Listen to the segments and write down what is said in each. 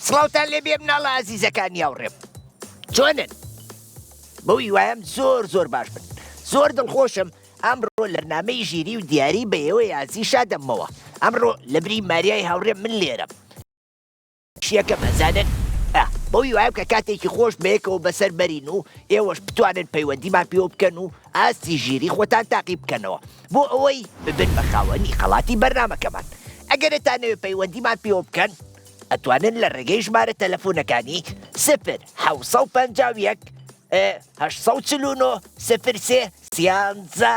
سڵاوتان لێبێ مناڵە ئازیزەکانی هاوڕێم چۆنن؟ بەو هیوایەم زۆر زۆر باش بن زۆر دڵخۆشم ئەمڕۆ لە بەرنامەی ژیری و دیاری بە ئێوەی ئازیز شادەمەوە ئەمڕۆ لەبری ماریای هاوڕێم من لێرەم شیەکەم ئەزانن ئا بەو هیوایەم کە کاتێکی خۆش بەیەکەوە بەسەر بەرین و ئێوەش بتوانن پەیوەندیمان پێوە بکەن و ئاستی ژیری خۆتان تاقی بکەنەوە بۆ ئەوەی ببن بە خاوەنی خەڵاتی بەرنامەکەمان ئەگەر ئەتانەوێ پەیوەندیمان پێوە بکەن ئەتوانن لە ڕێگەی ژمارە تەلەفۆنەکانی 0 751 849 03 سیانزە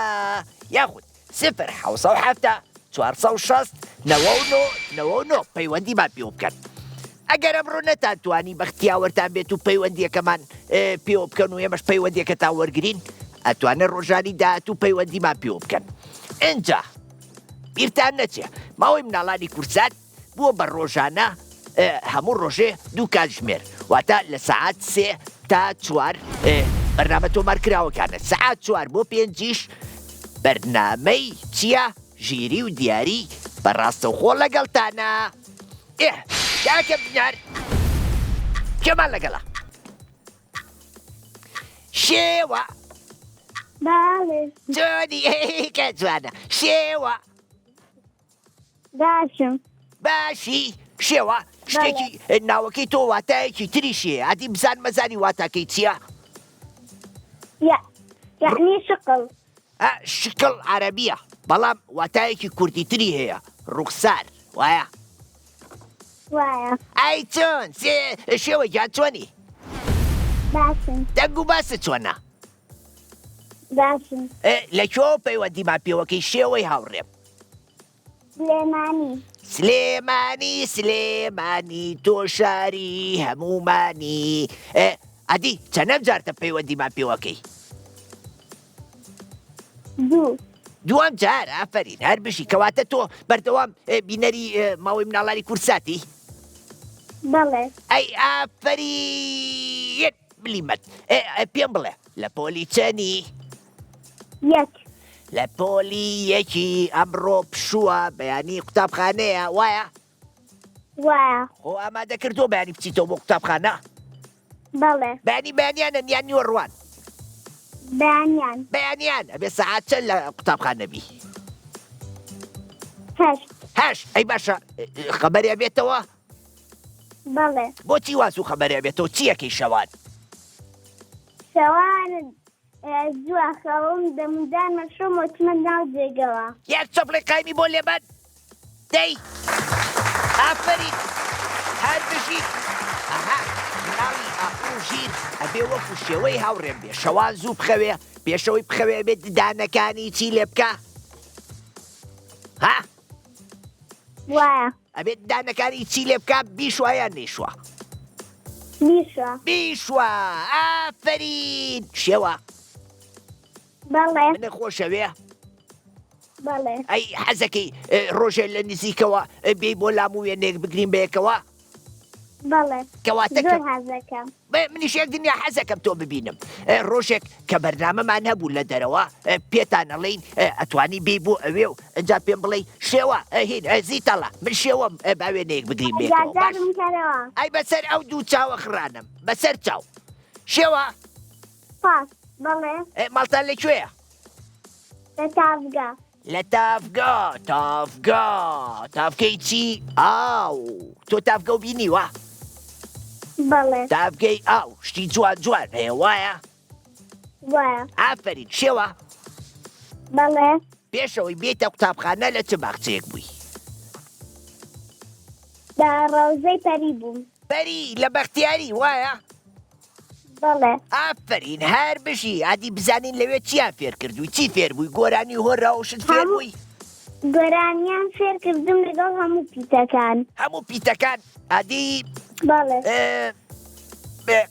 یاخود 0 770 460 99 99 پەیوەندیمان پێوە بکەن. ئەگەر ئەمڕۆ نەتانتوانی بەختیاوەرتان بێت و پەیوەندیەکەمان پێوە بکەن و ئێمەش پەیوەندیەکەتان وەرگین ئەتوانن ڕۆژانی داهاتوو پەیوەندیمان پێوە بکەن ئینجا بیرتان نەچێ ماوەی مناڵانی کورسات بووە بە ڕۆژانە هەموو ڕۆژێ دوو کاتژمێر واتە لە سەعات سێ تا چوار بەرنامە تۆمار کراوەکانە سەعات چوار بۆ پێنجیش بەرنامەی چییە ژیری و دیاری بە ڕاستەوخۆ لەگەڵتانە ئێ کاکە بنار کێمان لەگەڵە شێوە بەڵێ جۆنی کە جوانە شێوە باشم. باشی شێوە شتێکی ناوەکەی تۆ واتایەکی تریشی هەیە ئەدی بزان مەزانی واتاکەی چییە؟ یعنی شقل شکڵ عەرەبیە بەڵام واتایەکی کوردی تری هەیە ڕوخسار وایە؟ وایە. ئەی چۆن شێوە گیان چۆنی؟ باشم. دەنگ و باست چۆنە؟ باشم. لە کوێوە پەیوەندیمان پێوەکەی شێوەی هاوڕێم؟ سلێمانی. سلێمانی سلێمانی تۆ شاری هەموومانی ئەدی چەنەم جارتە پەیوەندیمان پێوەکەی؟ دوو. دووەم جار ئافەرین هەر بژی کەواتە تۆ بەردەوام بینەری ماوەی مناڵانی کورساتی؟ بەڵێ. ئەی ئافەرین بلیمەت پێم بڵێ لە پۆلی چەنی؟ یەک. لە پۆلی یەکی ئەمڕۆ پشووە بەیانی قوتابخانەیە وایە؟ وایە. خۆ ئامادە کردووە بەیانی بچیتەوە بۆ قوتابخانە؟ بەڵێ. بەیانی بەیانیانە یان نیوەڕوان؟ بەیانیان. بەیانیان ئەبێ سەعات چەند لە قوتابخانە بی؟ هەشت. هەشت ئەی باشە خەبەرێ بێتەوە؟ بەڵێ. بۆچی وا زوو خەبەرێ بێتەوە چیەکەی شەوان؟ شەوان زووە خەوم دەمودانمە شۆم وەچمە ناو جێگەوە. یەک چەپڵەی قایمی بۆ لێبەن دەی ئافەرین هەر بژیت ئەها مناڵی ئاقڵ و ژیر ئەبێ وەکو شێوەی هاوڕێم بێ شەوان زوو بخەوێ پێشەوەی بخەوێ ئەبێ ددانەکانی چی لێ بکا ها وایە. ئەبێ ددانەکانی چی لێ بکا بیشوا یان نەیشوا؟ بیشوا. بیشوا ئافەرین شێوە. بەڵێ. منە خۆشەوێ؟ بەڵێ. ئەی حەزەکەی ڕۆژێ لە نزیکەوە بێی بۆ لام و وێنەیەک بگرین بەیەکەوە؟ بەڵێ. کەواتە زۆر حەزەکەم. منیش یەک دنیا حەزەکەم تۆ ببینم. ڕۆژێک کە بەرنامەمان هەبوو لە دەرەوە پێتان ئەڵێین ئەتوانی بێی بۆ ئەوێ و ئینجا پێم بڵێی شێوە هین زیتەڵە من شێوەم با وێنەیەک بگرین بەیەکەوە. باش. ئاگادارم کەرەوە. ئەی بەسەر ئەو دوو چاوە خڕانەم بەسەر چاو. شێوە. سپاس. بەڵێ. ماڵتان لە کوێیە؟ لە تاڤگە. لە تاڤگە تاڤگە تاڤگەی چی؟ ئاو تۆ تاڤگەو بینیوە؟ بەڵێ. تاڤگەی ئاو شتی جوان جوان هەیە وایە؟ وایە. ئافەرین شێوە. بەڵێ. پێشەوەی بێیتە قوتابخانە لە چ باخچەیەک بووی؟ لە ڕەوزەی پەری بووم. پەری لە بەختیاری وایە؟ بەڵێ. ئافەرین هەر بژی ئادی بزانین لەوێ چیان فێر کردووی چی فێر بووی گۆرانی هۆرا و شت فێر بووی؟ گۆرانیان فێر کردم لەگەڵ هەموو پیتەکان. هەموو پیتەکان ئادی بەڵێ.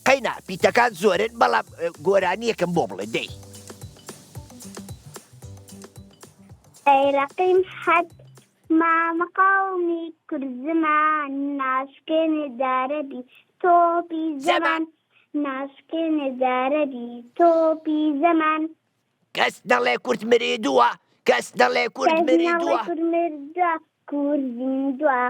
قەینا پیتەکان زۆرن بەڵام گۆرانیەکەم بۆ بڵێ دەی. ئەی ڕەقیم حەد مامە قەومی کورد زمان ناشکێنێ دارەبی تۆپی زەمان ناشکێنێ دارەبی تۆپی زەمان. کەس نەڵێ کورد مردووە کەس نەڵێ کورد کەس نەڵێ مردووە. کورد مردووە کورد زیندووە.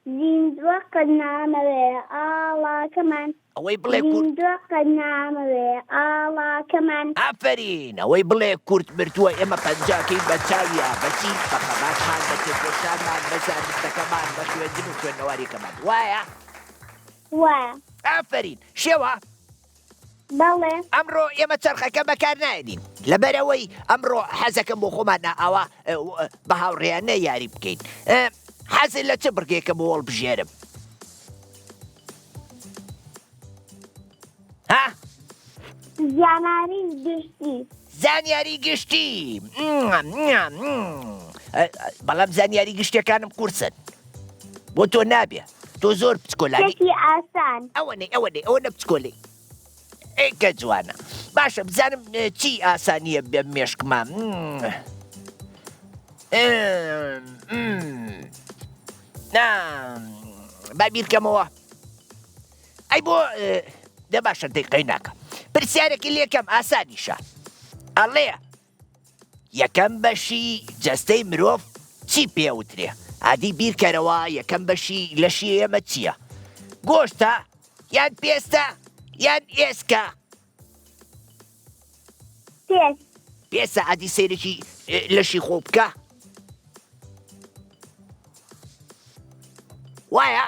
زیندووە قەت نامەوێ ئاڵاکەمان. ئەوەی بڵێ کورد. زیندووە قەت نامەوێ ئاڵاکەمان. ئافەرین ئەوەی بڵێ کورد مردووە ئێمە پەنجاکەین بە چاویا بە چی بە خەباتمان بە تێکۆشانمان بە زانستەکەمان بە خوێندن و خوێندنەواریەکەمان وایە؟ وایە. ئافەرین شێوە. بەڵێ. ئەمڕۆ ئێمە چەرخەکە بەکار نایەنین لەبەرئەوەی ئەمڕۆ حەزەکەم بۆ خۆمان ئاوا بە هاوڕێیانە یاری بکەین حەزت لە چ بڕگێکە بۆ وەڵبژێرم؟ ها؟ زانیاری گشتی. زانیاری گشتی بەڵام زانیاری گشتەکانم قورسن بۆ تۆ نابێ تۆ زۆر بچکۆلانی شتێکی ئاسان. ئەوەنەی ئەوەنەی ئەوەنە بچکۆلەی ئەی کە جوانە باشە بزانم چی ئاسانیە بێ مێشکما با بیرکەمەوە ئەی بۆ دە باشە دەی قەیناکە پرسیارێکی لێکەم ئاسانیشە ئەڵێ یەکەم بەشی جەستەی مرۆڤ چی پێوترێ ئادی بیرکەرەوە یەکەم بەشی لەشی ئێمە چییە؟ گۆشتە یان پێستە یان ئێسکە؟ پێست. پێستە ئادی سەیرێکی لەشی خۆ بکە وایە؟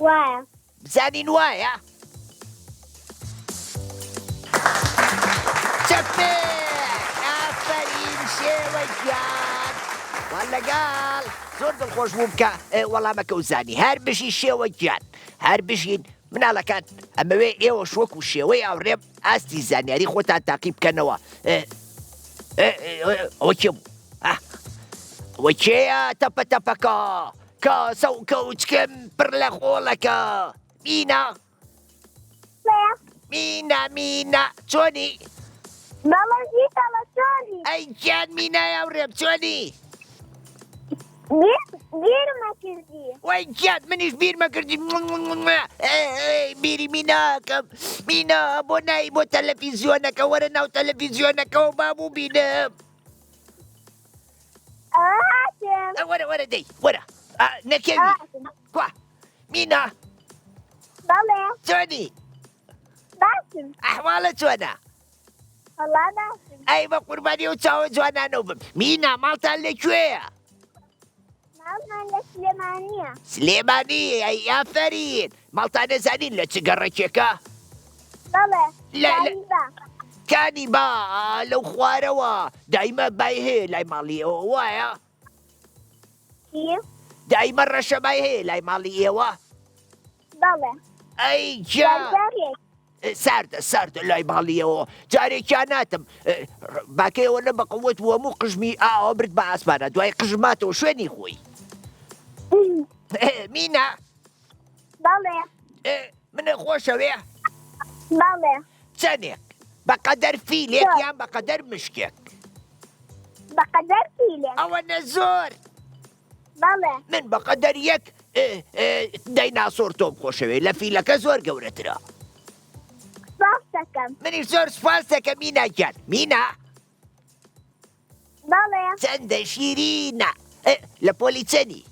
وایە. بزانین وایە؟ چەپێ ئافەرین شێوە گیان وان لەگەڵ زۆر دڵخۆش بووم کە وەڵامەکە و زانی هەر بژی شێوە گیان هەر بژین مناڵەکان ئەمەوێ ئێوەش وەکو شێوەی ئاوڕێم ئاستی زانیاری خۆتان تاقی بکەنەوە ئەوە کێ بوو ئەوە کێیە تەپە تەپەکە کاسە و کەوچکم پڕ لە خۆڵەکە مینا مینا مینا چۆنی؟ بەڵێ زیتەڵە چۆنی؟ ئەی گیان مینای هاوڕێم چۆنی؟ بیرمە کردی. وای گیان منیش بیرمە کردی بیری میناکەم مینا بۆ نای بۆ تەلەفیزیۆنەکە وەرە ناو تەلەفیزیۆنەکەەوە بابوو بینم. وەرە وەرە دەی وەرە نەکەوی کوا مینا بەڵێ چۆنی باشم ئەحواڵە چۆنە وەڵا باشم ئەی بە قوربانی و چاوە جوانانەوە بم مینا ماڵتان لەکوێیە ماڵمان لە سلێمانییە سلێمانی ئەی ئافەرین ماڵتان نەزانین لە چ گەڕەکێکە بەڵێ لە کانی با لەو خوارەوە دایمە بای هەیە لای ماڵی ئێوە وایە دایمە ڕەشەبای هەیە لای ماڵی ئێوە بەڵێ ئەی گیان ساردە ساردە لای ماڵیەوە جارێکیان ناتم باکەیەوە نە بەقوت بوو هەموو قژمی ئاوە برد بە ئاسمانە دوای قژماتەوە شوێنی خۆی مینا بەڵێ منە خۆشەوێ بەڵێ چەندێک بەقەدەر فیلێک یان بەقەدەر مشکێک بەقەدەر فیلێک ئەوە نە زۆر بەڵێ. من بەقەدەر یەک دەیناسۆر تۆم خۆشەوێ لە فیلەکە زۆر گەورەترە. سپاس دەکەم. منیش زۆر سپاس دەکەم مینا گیان. مینا. بەڵێ. چەندە شیرینە. لە پۆلی چەنی؟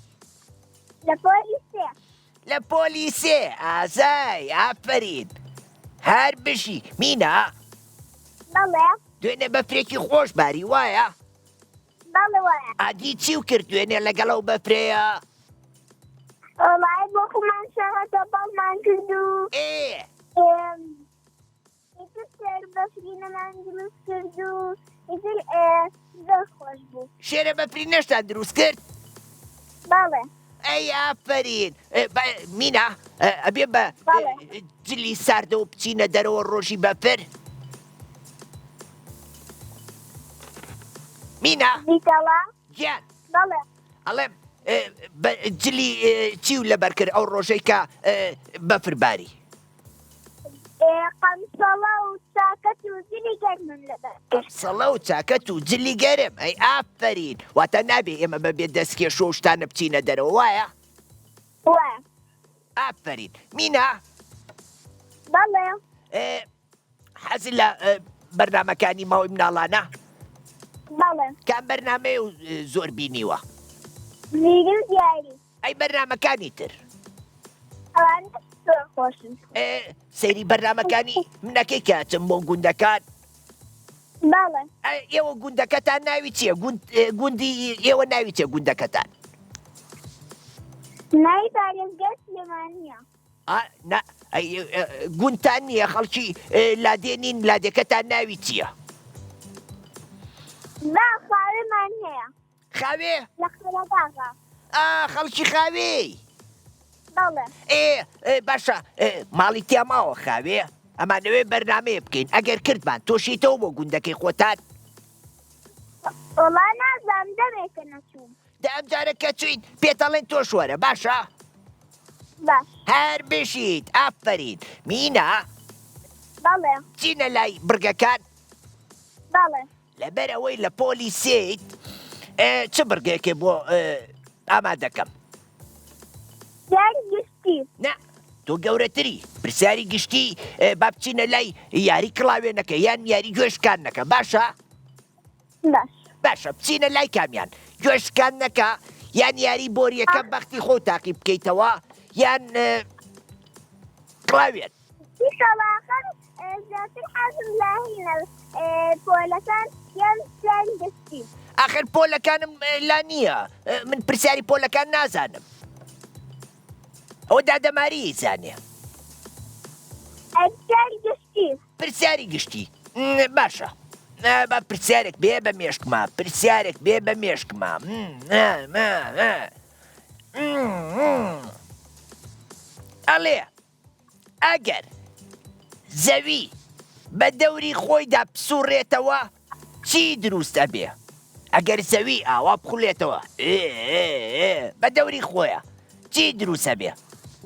لە پۆلی سێ. لە پۆلی سێ ئازای ئافەرین. هەر بژی مینا. بەڵێ. دوێنێ بەفرێکی خۆش باری وایە؟ بەڵێ وایە. ئادی چیو کرد دوێنێ لەگەڵ ئەو بەفرەیە؟ وەڵای بۆ خۆمان شەڕە تۆپەڵمان کرد و ئێ ئیتر شێر بەفرینەمان دروست کرد و ئیتر زۆر خۆش بوو. شێرە بەفرینەشتان دروست کرد؟ بەڵێ. ئەی ئافەرین مینا ئەبێ بە جلی ساردەوە بچینە دەرەوە ڕۆژی بەفر؟ مینا گیان بەڵێ ئەڵێم جلی چی و لەبەر کرد ئەو ڕۆژەی کە بەفر باری قەمسەڵە و چاکەت و جلی گەرمم لەبەر کرد قەمسەڵە و چاکەت و جلی گەرم ئەی ئافەرین واتە نابێ ئێمە بەبێ دەستکێش و شتانە بچینە دەرەوە وایە وایە ئافەرین مینا بەڵێ حەزت لە بەرنامەکانی ماوەی مناڵانە؟ بەڵێ. کام بەرنامەیە و زۆر بینیوە؟ ژیری و دیاری. ئەی بەرنامەکانی تر؟ ئەوانە زۆر خۆشن. سەیری بەرنامەکانی منەکەی کە ئەچم بۆ گوندەکان؟ بەڵێ. ئێوە گوندەکەتان ناوی چییە؟ گوندی ئێوە ناوی چیە گوندەکەتان؟ ناوی پارێزگای سلێمانییە. نا گوندتان نییە خەڵکی لادێ نین لادێکەتان ناوی چییە؟ با خاوێمان هەیە. خاوێ؟ لە قەرەداغە. ئا خەڵکی خاوێی؟ بەڵێ. ئێ باشە ماڵی تیا ماوە خاوێ؟ ئەمانەوێ بەرنامەیە بکەین ئەگەر کردمان تۆشیتەوە بۆ گوندەکەی خۆتان؟ وەڵا نازانم دەمێکە نەچووم. دە ئەمجارە کە چووین پێتەڵێن تۆش وەرە باشە؟ باش. هەر بژیت ئافەرین. مینا؟ بەڵێ. چینە لای بڕگەکان؟ بەڵێ. لەبەر ئەوەی لە پۆلی سێیت چ بڕگەیەکێ بۆ ئامادەکەم؟ پرسیاری گشتی. نا تۆ گەورەتری پرسیاری گشتی با بچینە لای یاری کڵاوێنەکە یان یاری گوێشکاندنەکە باشە؟ باش. باشە بچینە لای کامیان گوێشکاندنەکە یان یاری بۆریەکە بەختی خۆ تاقی بکەیتەوە یان کڵاوێن؟ ئیشەڵا زیاتر حەزم لە هینە پۆلەکان یان پرسیاری گشتی. ئاخر پۆلەکانم لا نییە من پرسیاری پۆلەکان نازانم ئەوە دادەماری زانێ. پرسیاری گشتی. پرسیاری گشتی باشە با پرسیارێک بێ بە مێشکما پرسیارێک بێ بە مێشکما ئەڵێ ئەگەر زەوی بە دەوری خۆیدا بسوڕێتەوە چی دروست ئەبێ؟ ئەگەر زەوی ئاوا بخولێتەوە بە دەوری خۆیە چی دروست ئەبێ؟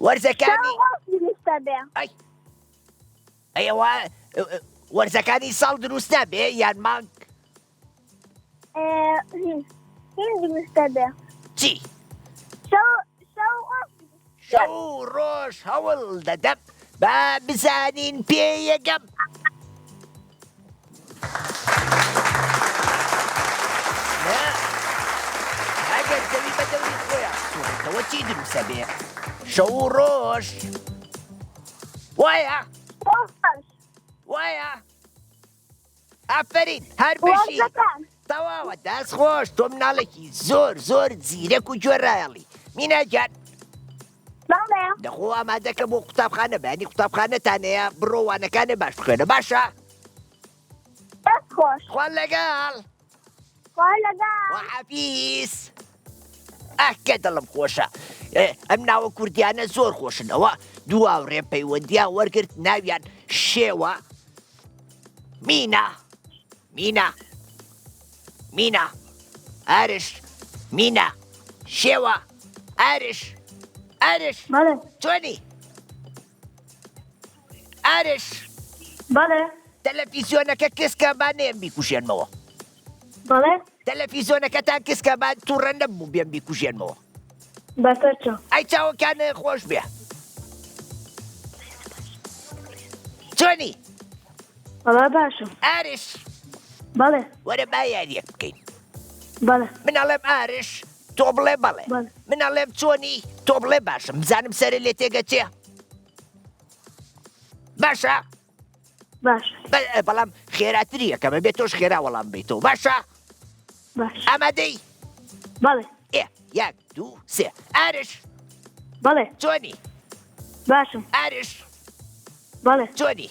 وەرزەکانی ئەی ئەی ئەوە وەرزەکانی ساڵ دروست نابێ یان مانگ؟ هین دروست دەبێ. چی؟ شەو و ڕۆژ هەوڵ دەدەم با بزانین پێیەگەم. ئەگەر زەوی بە دەوری خۆیان بسوڕێتەوە چی دروستە بێ؟ شەو و ڕۆژ وایە؟ وایە؟ ئافەرین هەر بژی تەواوە دەست خۆش تۆ مناڵێکی زۆر زۆر زیرەک و گوێڕایەڵی مینا گیان دەخۆ ئامادەکە بۆ قوتابخانە بەیانی قوتابخانەتانەیە بڕۆ وانەکانە باش بخوێنە باشە خوا لەگەڵ حەفیز ئەکە دڵم خۆشە ئەم ناوە کوردیانە زۆر خۆشن ئەوە دوو هاوڕێ پەیوەندیان وەرگرت ناویان شێوە مینا مینا مینا ئارش مینا شێوە ئارش ئارش چۆنی ئارش بەڵێ تەلەفیزیۆنەکە کسکە با نێم بیکوژێنمەوە بەڵێ تەلەفیزیۆنەکەتان کسکە با تووڕە نەبوو بێم بیکوژێنمەوە بەسەر چۆ ئەی چاوەکان خۆش بێ چۆنی وەڵا باشم ئارش بەڵێ وەرە با یاریەک بکەین بەڵێ من ئەڵێم ئارش تۆ بڵێ بەڵێ من ئەڵێم چۆنی تۆ بڵێ باشم بزانم سەرە لێ تێگەچێ باشە باش بەڵام خێراتری یەکەمە بێت تۆش خێرا وەڵام بیتەوە باشە باش ئامادەی بەڵێ ئێ یەک دوو سێ ئارش بەڵێ چۆنی باشم ئارش بەڵێ چۆنی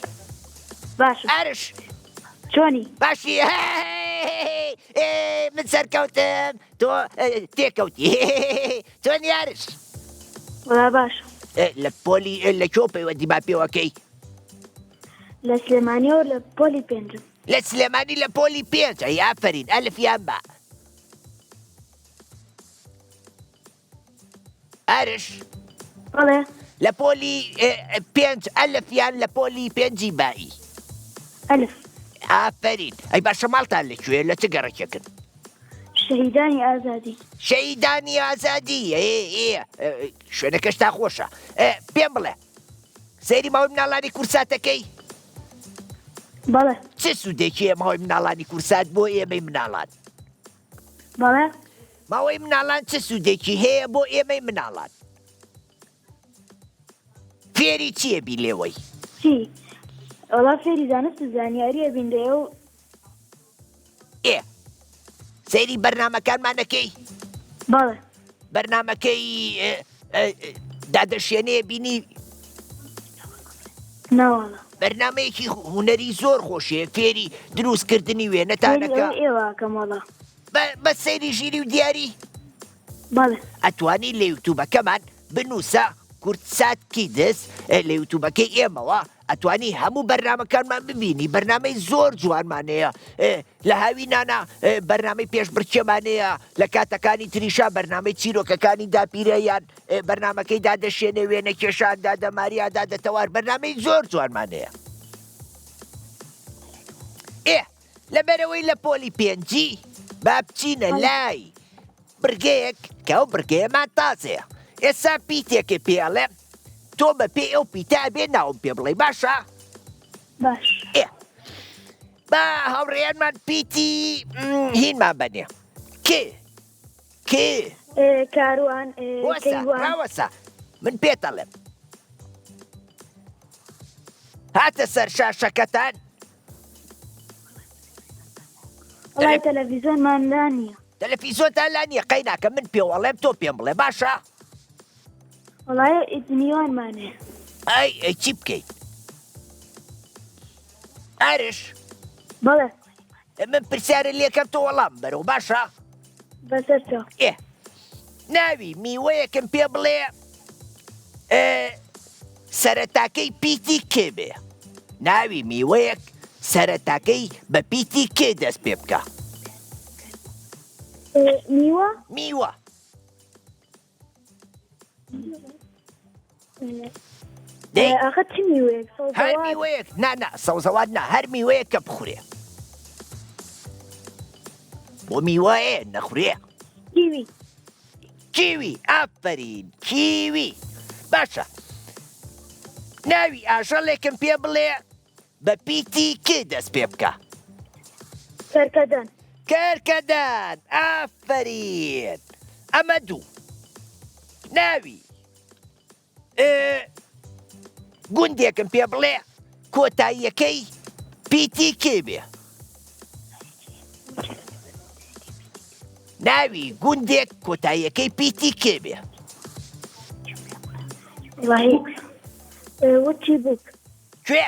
باشم ئارش چۆنی باشی من سەرکەوتم تۆ تێکەوتی چۆنی ئارش وەڵا باشم لە پۆلی لە کۆ پەیوەندی با پێوەکەی لە سلێمانیەوە لە پۆلی پێنجم لە سلێمانی لە پۆلی پێنج ئەی ئافەرین ئەلف یان با ئارش بەڵێ لە پۆلی پێنج ئەلف یان لە پۆلی پێنجی بائی ئەلف ئافەرین ئەی باشە ماڵتان لە کوێ لە چ گەڕەکێکن شەهیدانی ئازادی شەهیدانی ئازادی شوێنەکەش تا خۆشە پێم بڵێ سەیری ماوەی مناڵانی کورساتەکەی بەڵێ چ سوودێکی ماوەی مناڵانی کورسات بۆ ئێمەی مناڵان بەڵێ. ماوەی مناڵان چ سوودێکی هەیە بۆ ئێمەی مناڵان؟ فێری چییە بی لێوەی؟ چی؟ وەڵا فێری زانست و زانیاری ئەبین لێ و ئێ سەیری بەرنامەکانمان نەکەی؟ بەڵێ. بەرنامەکەی دادەشێنێ بینی؟ ناوەڵا. بەرنمەیەکی هونەری زۆر خۆشێ فێری دروستکردنی وێنەتانەکە ئێوەکەم وەڵا. بە سەیری ژیری و دیاری؟ بەڵێ. ئەتوانی لە یوتوبەکەمان بنووسە کوردسات کیدز لە یوتوبەکەی ئێمەوە ئەتوانی هەموو بەرنامەکانمان ببینی بەرنامەی زۆر جوانمان هەیە لە هاوینانە بەرنامەی پێشبڕکێمان هەیە لە کاتەکانی تریشا بەرنامەی چیرۆکەکانی داپیرە یان بەرنامەکەی دادەشێنێ وێنە کێشان دادە ماریا دادە تەوار بەرنامەی زۆر جوانمان هەیە ئێ لەبەرئەوەی لە پۆلی پێنجی با بچینە لای بڕگەیەک کە ئەو بڕگەیەمان تازەیە ئێستا پیتێکێ پێ ئەڵێم تۆ بە پێی ئەو پیتە ئەبێ ناوم پێ بڵێ باشە باش ئێ با هاوڕێیانمان پیتی هینمان بەنێ کێ کێ کاروان وەسە ڕاوەسە من پێت ئەڵێم هاتە سەر شاشەکەتان وەڵای تەلەڤیزۆنمان لا نییە. تەلەفیزۆنتان لا نییە قەیناکە من پێوەڵێم تۆ پێم بڵێ باشە. وەڵای میوانمان هەیە. ئەی ئەی چی بکەین؟ ئارش. بەڵێ. من پرسیارە لێکەم تۆ وەڵام بەرەوە باشە؟ بەسەر تۆ. ئێ ناوی میوەیەکم پێ بڵێ سەرەتاکەی پیتی کێ بێ؟ ناوی میوەیەک سەرەتاکەی بە پیتی کێ دەست پێ بکە؟ میوە؟ میوە. دەی ئاخە چ میوەیەک؟ هەر میوەیەک نا نا سەوزەوات نا هەر میوەیەک کە بخورێ بۆ میوەیە نەخورێ کیوی کیوی ئافەرین کیوی باشە ناوی ئاژەڵێکم پێ بڵێ بە پیتی ک دەست پێ بکە. کەرکەدەن. کەرکەدەن ئافەرین ئەمە دوو ناوی گوندێکم پێ بڵێ کۆتاییەکەی پیتی کێ بێ؟ ناوی گوندێک کۆتاییەکەی پیتی کێ بێ؟ وتی بووک. کوێ؟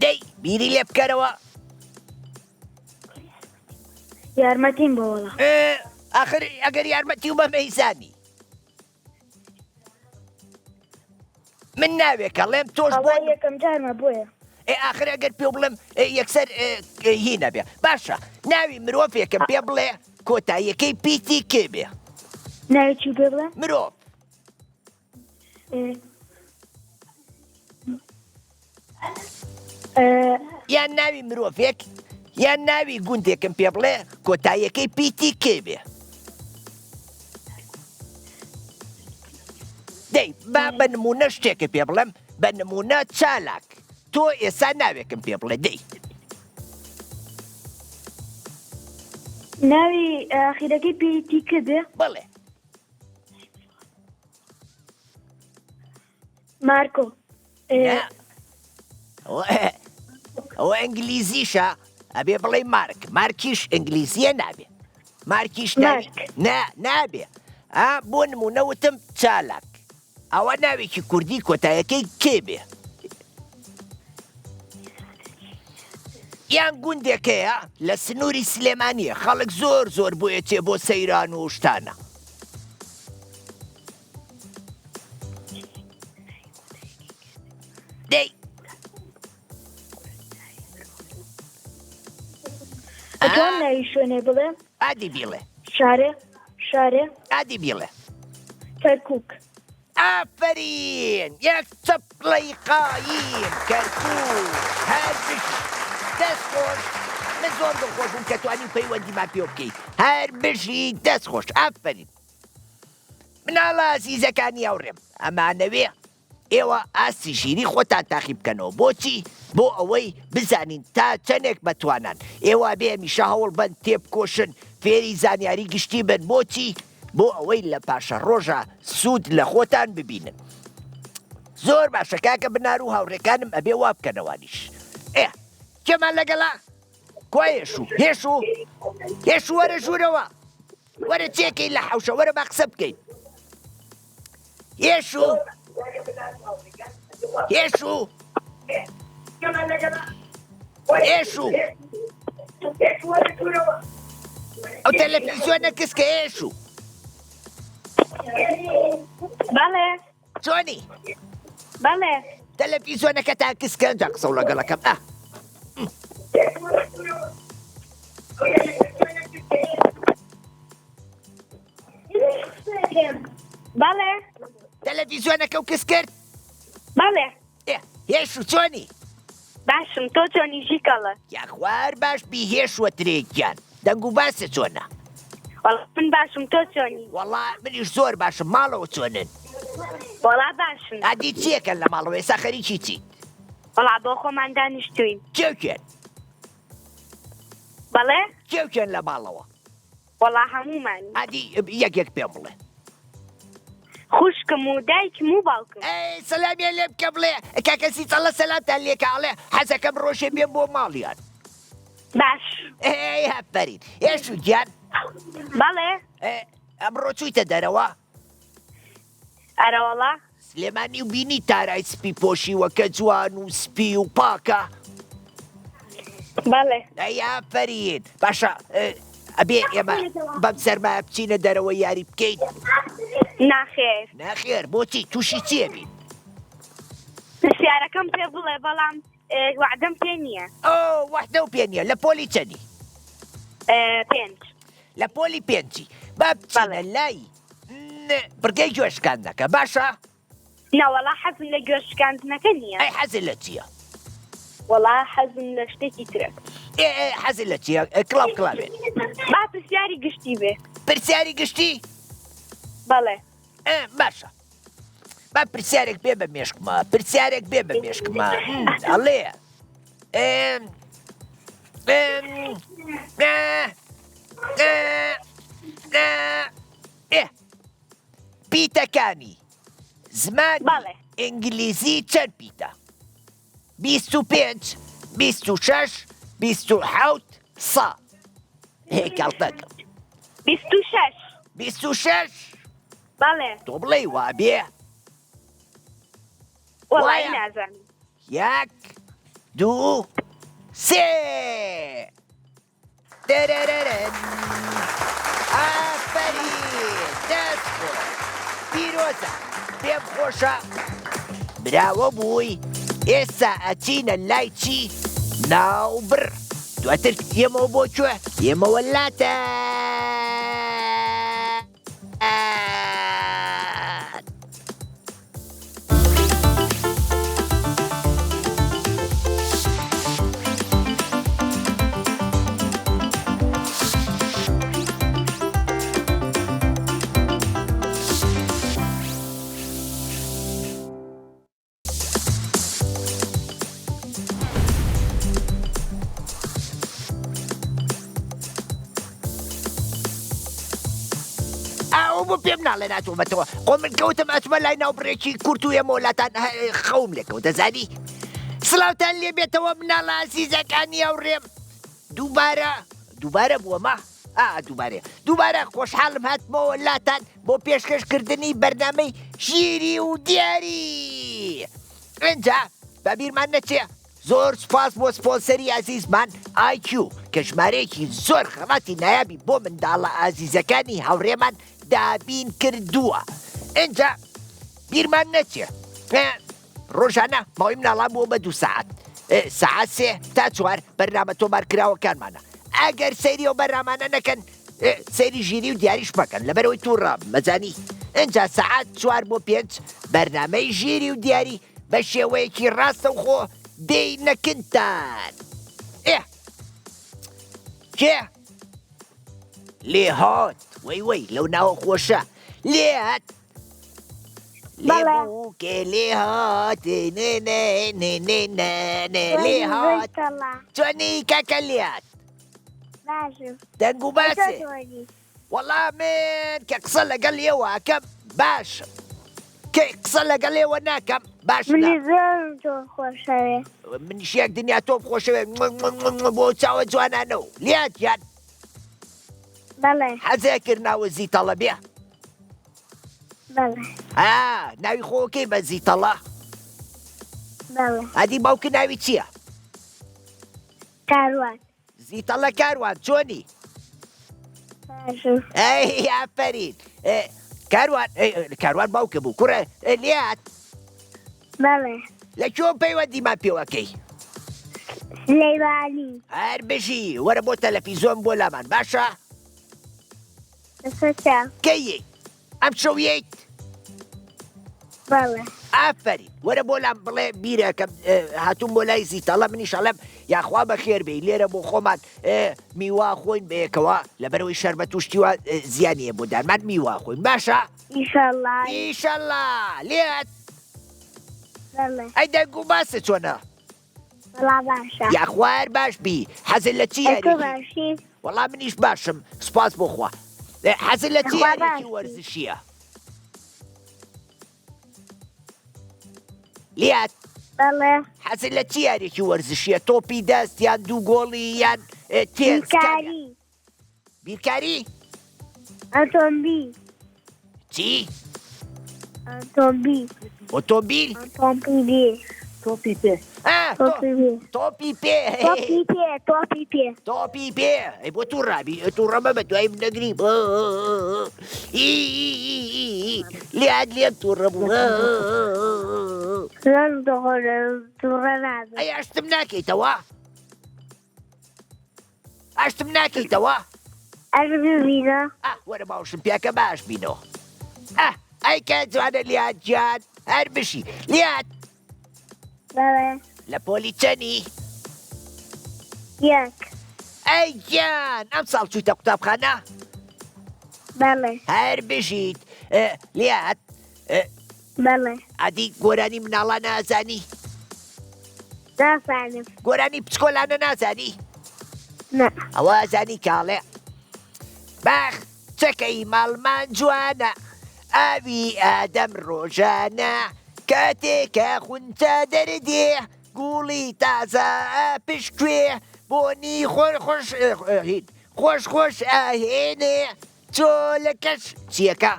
دەی بیری لێ بکەرەوە. یارمەتیم بۆ وەڵا. ئاخر ئەگەر یارمەتی و بە مەیزانی. من ناوێک ئەڵێم تۆش بۆ یەکەم جارمە بۆیە. ئێ ئاخر ئەگەر پێ بڵێم یەکسەر هی نەبێ باشە ناوی مرۆڤێکم پێ بڵێ کۆتاییەکەی پیتی کێ بێ؟ ناوی چی پێ بڵێم؟ مرۆڤ. یان ناوی مرۆڤێک یان ناوی گوندێکم پێ بڵێ کۆتاییەکەی پیتی کێ بێ؟ دەی با بە نمونە شتێکە پێ بڵێم بە نمونە چالاک تۆ ئێسا ناوێکم پێ بڵێ دەی. ناوی ئاخیرەکەی پیتی ک بێ؟ بەڵێ. مارکۆ. ئەوە ئینگلیزیشە ئەبێ بڵێ مارک مارکیش ئینگلیزیە نابێ مارکیش نا نابێ ئا بۆ نمونە وتم چالاک ئەوە ناوێکی کوردی کۆتایەکەی کێ بێ یان گوندێکەیە لە سنووری سلێمانیە خەڵک زۆر زۆر بۆیە چێ بۆ سەیران و شتانە دەی ئەتوان ناوی شوێنێ بڵێم؟ ئادی بیڵێ. شارێ شارێ. ئادی بیڵێ. کەرکووک. ئافەرین یەک چەپڵەی قایم کەرکووک هەر بژی دەست خۆش من زۆر دڵخۆش بووم کە توانی پەیوەندیمان پێوە بکەی هەر بژی دەست خۆش ئافەرین مناڵە ئازیزەکانی هاوڕێم ئەمانەوێ. ئێوە ئاستی ژیری خۆتان تاقی بکەنەوە بۆچی؟ بۆ ئەوەی بزانین تا چەنێک بەتوانان. ئێوە ئەبێ هەمیشە هەوڵ بەن تێبکۆشن فێری زانیاری گشتی بن بۆچی؟ بۆ ئەوەی لە پاشەڕۆژا سوود لە خۆتان ببینن. زۆر باشە کاکە بنار و هاوڕێکانم ئەبێ وا بکەن ئەوانیش. ئێ کێمان لەگەڵە؟ کوا هێشوو؟ هێشوو؟ هێشوو وەرە ژوورەوە. وەرە چێکەی لە حەوشە وەرە با قسە بکەین. هێشوو هێشوو هێشوو ئەو تەلەفیزیۆنە کسکە هێشوو بەڵێ چۆنی بەڵێ تەلەفیزیۆنەکەتان کسکە جا قسە و لەگەڵەکەم ئە بەڵێ تەلەڤیزیۆنەکە و کز کرد بەڵێ هێش و چۆنی باشم تۆ چۆنی ژیکەڵە یاخوار باش بی هێش وە ترێ گیان دەنگ و باسە چۆنە وەڵا من باشم تۆ چۆنی وەڵا منیش زۆر باشم ماڵەوە چۆنن وەڵا باشن ئادی چیەکەن لە ماڵەوە ئێستا خەریکی چیت وەڵا بۆ خۆمان دانیشتوین کێو کێن بەڵێ کێو کێن لە ماڵەوە وەڵا هەموومانی. ئەدی یەک یەک پێم بڵێ. خوشکم و دایکم و باوکم. ئەی سەلامیان لێ بکە بڵێ کاکە سیتەڵە سەلامتان لێکا ئەڵێ حەزەکەم ڕۆژێ بێم بۆ ماڵیان. باش. ئەی ئافەرین ئێشو گیان. بەڵێ. ئەمڕۆ چوویتە دەرەوە؟ ئەرەوەڵا. سلێمانی و بینی تارای سپی پۆشیوە کە جوان و سپی و پاکە. بەڵێ. ئەی ئافەرین باشە ئەبێ ئێمە بەم سەرمایە بچینە دەرەوە یاری بکەین؟ ناخێر. ناخێر بۆچی تووشی چییە بین؟ پرسیارەکەم پێ بڵێ بەڵام وەعدەم پێ نییە. ئۆ وەعدەو پێ نییە لە پۆلی چەنی؟ پێنج. لە پۆلی پێنجی با بچینە لای بڕگەی گوێ شکاندنەکە باشە؟ نەوەڵا حەزم لە گوێ شکاندنەکە نییە. ئەی حەزت لە چییە؟ وەڵا حەزم لە شتێکی ترە. ئێ ئێ حەزت لە چییە؟ کڵاو کڵاوێن. با پرسیاری گشتی بێ. پرسیاری گشتی؟ بەڵێ. ئێ باشە. با پرسیارێک بێ بە مێشکما پرسیارێک بێ بە مێشکما ئەڵێ ئێم ئێم ئێ ئێ ئێ ئێ پیتەکانی زمانی بەڵێ. ئینگلیزی چەند پیتە؟ 25 26 27 سا هێ کاڵتەکەم 26 26 بەڵێ. تۆ بڵێی وابێ؟ وەڵایی وایە. نازانم. یەک دوو سێ دەرەرەرەن ئافەرین دەست خۆش پیرۆزە پێم خۆشە براوە بووی ئێستا ئەچینە لای چی ناوبڕ دواتر یەمەوە بۆ کوێ یەمەوە لاتە ئەو بۆ پێم ناڵێ ناتومەتەوە خۆ من کەوتم ئەچمە لای ناو بڕێکی کورت و ئێمە لاتان خەوم لێکەوت دەزانی سڵاوتان لێ بێتەوە مناڵە ئازیزەکانی هاوڕێم دووبارە دووبارە بووەمە ئا دووبارەیە دووبارە خۆشحاڵم هاتمەوە لاتان بۆ پێشکەش کردنی بەرنامەی ژیری و دیاری ئینجا با بیرمان نەچێ زۆر سوپاس بۆ سپۆنسەری ئازیزمان IQ کە ژمارەیەکی زۆر خەڵاتی نایابی بۆ منداڵە ئازیزەکانی هاوڕێمان دابین کردووە ئینجا بیرمان نەچێ ڕۆژانە ماوەی مناڵان بووە بە دوو سەعات سەعات سێ تا چوار بەرنامە تۆمارکراوەکانمانە ئەگەر سەیری ئەو بەرنامانە نەکەن سەیری ژیری و دیاریش مەکەن لەبەرەوەی تووڕە مەزانی ئینجا سەعات چوار بۆ پێنج بەرنامەی ژیری و دیاری بە شێوەیەکی ڕاستەوخۆ دێینەکنتان ئێ کێ لێهات وەی وەی لەو ناوە خۆشە لێهات. لێ بووکێ لێ هات نێ نێ نێ نێ نێ نێ لێ هات چۆنی کاکە لات باشم دەنگ و باسێ وەڵا من کە قسە لەگەڵ ئێوە ئەکەم باشم کە قسە لەگەڵ ئێوە ناکەم باش منی زۆر تۆ خۆشەوێ منیش یەک دنیا تۆم خۆشەوێ بۆ چاوە جوانانە و لات یان بەڵێ حەزێ کرد ناوە زیتەڵە بێ بەڵێ ئا ناوی خۆکەی بە زیتەڵە بەڵێ ئەدی باوکە ناوی چییە؟ کاروان زیتەڵە کاروان چۆنی؟ باشم ئەی ئافەرین کاروان کاروان باوکە بوو کوڕە لات بەڵێ لە کوێ پەیوەندیمان پێوەکەی؟ سلەیمانی هەر بژی وەرە بۆ تەلەفیزۆن بۆ لامان باشە؟ لەسەر چاو. کەی یەیت؟ ئەمشەو یەیت؟ بەڵێ. ئافەرین وەرە بۆ لام بڵێ بیرەکەم هاتووم بۆ لای زیتەڵە منیش ئەڵێم یاخوا بەخێر بێی لێرە بۆ خۆمان میوە خۆین بەیەکەوە لەبەرەوەی شەربەت و شتی وا زیانی هەیە بۆ دانمان میوە خۆین باشە؟ ئیشەڵا. ئیشەڵا لێت. بەڵێ. ئەی دەنگ و باست چۆنە؟ وەڵا باشە. یاخوا هەر باش بی حەزت لە چی ئەی تۆ یاریەکی باشی؟ وەڵا منیش باشم سوپاس بۆ خوا حەزت لە چی یاخوا یاریەکی باشی. وەرزشیە لیات بەڵێ. حەزت لە چی یاریەکی وەرزشیە تۆپی دەست یان دوو گۆڵی یان تێنس کامیان بیرکاری. بیرکاری؟ ئۆتۆمبیل. چی؟ ئۆتۆمبیل. ئۆتۆمبیل؟ ئۆتۆمبیل. تۆپی پێ. تۆپی پێ. تۆپی پێ. تۆپی پێ. تۆپی پێ. تۆپی پێ. ئەی بۆ تووڕابی تووڕە مەبە دوای من نەگری. لێت لێم تووڕە بوو. زۆر تووڕە نابم. ئەی ئاشتم ناکەیتەوە؟ ئاشتم ناکەیتەوە؟ ئەر ببینە. ئا وەرە باوشم پیاکە باش بینەوە. ئا ئەی کە جوانە لیات گیان هەر بژی لیات. بەڵێ. لە پۆلی چەنی؟ یەک. ئەی گیان ئەمساڵ چوویتە قوتابخانە؟ بەڵێ. هەر بژیت لیات. بەڵێ. ئەدی گۆرانی مناڵانە ئەزانی؟ نازانم. گۆرانی بچکۆلانە نازانی؟ نا. ئەوە ئەزانی کاڵێ باخ چەکەی ماڵمان جوانە ئاوی ئادەم ڕۆژانە کاتێ کە خونچە دەردێ گوڵی تازە ئەپشکوێ بۆنی خۆر خۆش هین خۆش خۆش ئاهێنێ چۆلەکەش چیەکە؟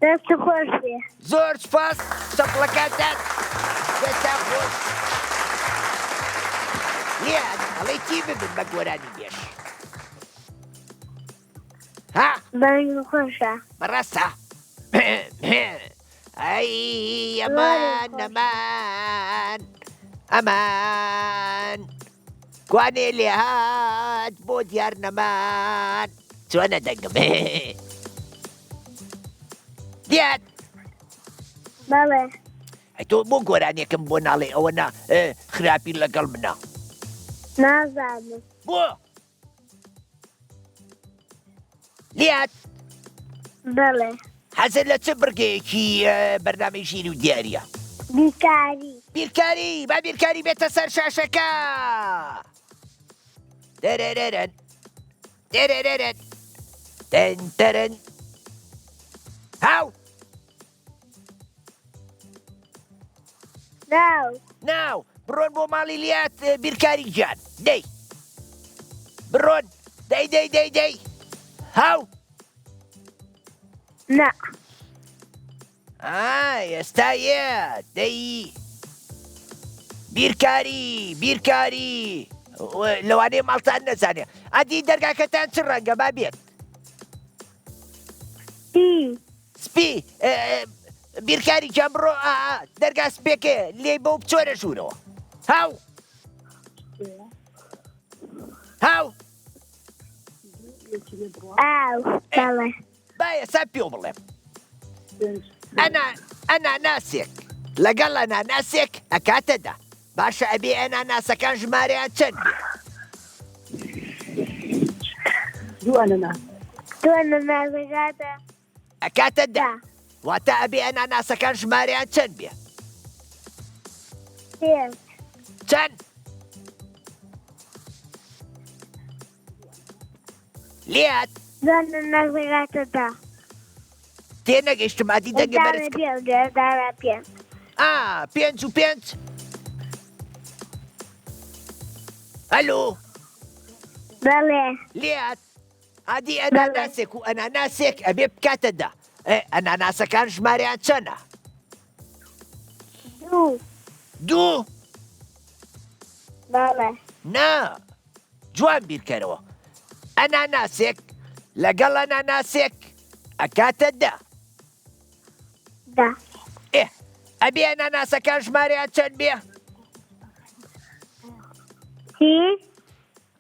دەست خۆش بێ. زۆر سوپاس چەپڵەکانتان دەستان خۆش لێیان ئەڵێی چی ببن بە گۆرانی بێژ ها دەنگ خۆشە. بەڕاستە ئەی ئەمان ئەمان ئەمان کوانێ لێهات بۆ دیار نەمان چۆنە دەنگم دیار بەڵێ ئەی تۆ بۆ گۆرانیەکەم بۆ ناڵێ ئەوە نا خراپی لەگەڵ منە نازانم بۆ لیات بەڵێ حەزت لە چ بڕگەیەکی بەرنامەی ژیری و دیاریە؟ بیرکاری. بیرکاری با بیرکاری بێتە سەر شاشەکە دەرەرەرەن دەرەرەرەن تەن تەرەن هاو ناو. ناو بڕۆن بۆ ماڵی لیات بیرکاری گیان دەی بڕۆن دەی دەی دەی دەی هاو نا. ئا ئێستا یە دەی بیرکاری بیرکاری لەوانەیە ماڵتان نەزانێ ئەدی دەرگاکەتان چ ڕەنگە با بێت سپی. سپی بیرکاری گیان بڕۆ دەرگا سپێکێ لێی بەو بچۆرە ژوورەوە هاو هاو ئاو بەڵێ. با ئێستا پێو بڵێم ئەنا ئەناناسێک لەگەڵ ئەناناسێک ئەکاتە دە باشە ئەبێ ئەناناسەکان ژمارەیان چەند بێ؟ دوو ئەنەناس. دوو ئەنەناس ئەکاتە ئەکاتە دە. واتە ئەبێ ئەناناسەکان ژمارەیان چەند بێ؟ پێنج. چەند؟ لێت زۆر دە. تێ نەگەیشتم ئادی دەنگە بەرز کە. پێنج. ئا پێنج و پێنج. ئەلو. بەڵێ. لێت ئادی ئەناناسێک و ئەناناسێک ئەبێ بکاتە دە. ئەناناسەکان ژمارەیان چەنە؟ دوو. دوو؟ بەڵێ. نا جوان بیرکەرەوە ئەناناسێک لەگەڵ ئەناناسێک ئەکاتە دە. دە. ئێ ئەبێ ئەناناسەکان ژمارەیان چەند بێ؟ چی؟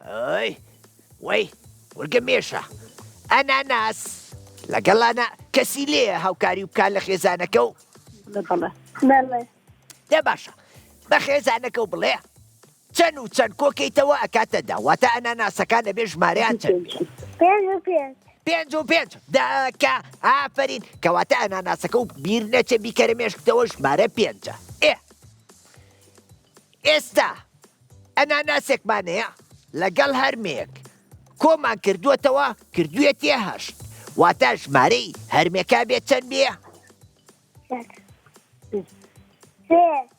ئەی وەی ورگە مێشە ئەناناس لەگەڵ ئەنا کەسی لێیە هاوکاری بکات لە خێزانەکە و بەڵێ. بەڵێ. دە باشە بە خێزانەکە و بڵێ چەند و چەند کۆکەیتەوە ئەکاتە دە واتە ئەناناسەکان ئەبێ ژمارەیان چەند بێ؟ پێنج و پێنج. پێنج و پێنج دەکا ئافەرین کەواتە ئەناناسەکە و بیر نەچێ بیکەرە مێشکتەوە ژمارە پێنجە ئێ ئێستا ئەناناسێکمان هەیە لەگەڵ هەرمێیەک کۆمان کردووەتەوە کردوویەتیە هەشت واتە ژمارەی هەرمێکە بێ چەند بێ؟ سێ.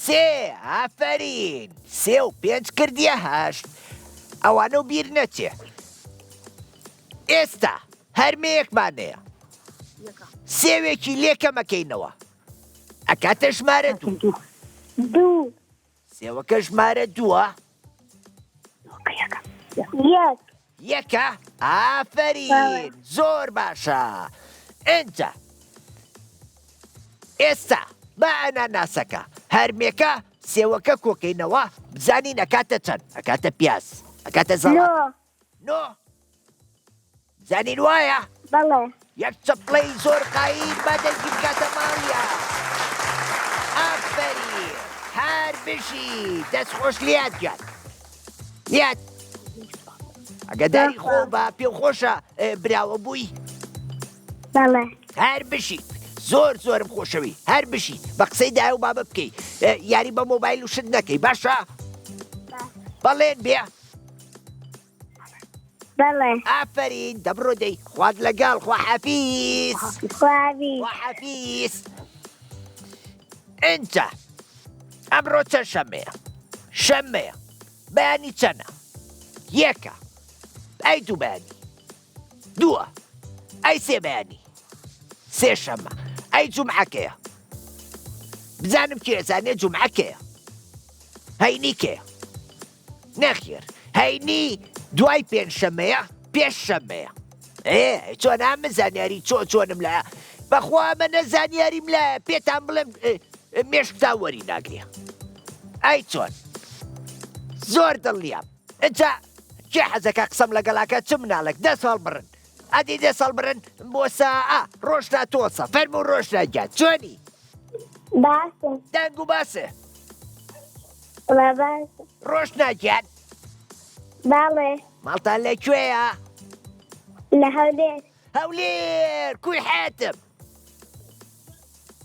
سێ ئافەرین سێ و پێنج کردیە هەشت ئەوانە و بیر نەچێ ئێستا هەرمێیەکمان هەیە سێوێکی لێ کەمەکەینەوە ئەکاتە ژمارە دوو. دوو. سێوەکە ژمارە دووە. یەک. یەکە؟ ئافەرین زۆر باشە. ئینجا ئێستا با ئەناناسەکە هەرمێکە سێوەکە کۆکەینەوە بزانین ئەکاتە چەند ئەکاتە پیاز ئەکاتە زەڵاتە. نۆ. نۆ. زانین وایە؟ بەڵێ. یەک چەپڵەی زۆر قایم با دەنگی بکاتە ماڵیا. ئافەرین هەر بژی دەست خۆش لیات گیان. لیات ئەگەداری خۆ بە پێم خۆشە براوە بووی. بەڵێ. هەر بژیت زۆر زۆرم خۆشەوی هەر بژی بە قسەی دایە و بابە بکەی یاری بە مۆبایل و شت نەکەی باشە بەڵێن بێ. بەڵێ. ئافەرین دەبڕۆ دەی خوات لەگەڵ خواحافیز. خواحافیز. خواحافیز. ئینجا ئەمڕۆ چەند شەمەیە؟ شەمەیە بەیانی چەنە؟ یەکە ئەی دوو بەیانی دووە ئەی سێ بەیانی سێ شەمە ئەی جومعەکەیە بزانم کێ زانێ جومعەکەیە هەینی کێیە نەخێر هەینی دوای پێنجشەمەیە پێش شەمەیە ئێ چۆن ئەمە زانیاری چۆ چۆنم لایە بەخوا ئەمە نە زانیاریم لایە پێتان بڵێم مێشکتان وەری ناگرێ ئەی چۆن زۆر دڵنیام ئینجا کێ حەزەکە قسەم لەگەڵاکە چ مناڵێک دەست هەڵبڕن ئەدی دەست هەڵبڕن بۆ ساعە ڕۆژنا تۆسە فەرموو ڕۆژنا گیان چۆنی باشم دەنگ و باسێ وەڵا باشم. ڕۆشنا گیان. بەڵێ. ماڵتان لە کوێیە؟ لە هەولێر. هەولێر کوی حەیاتم.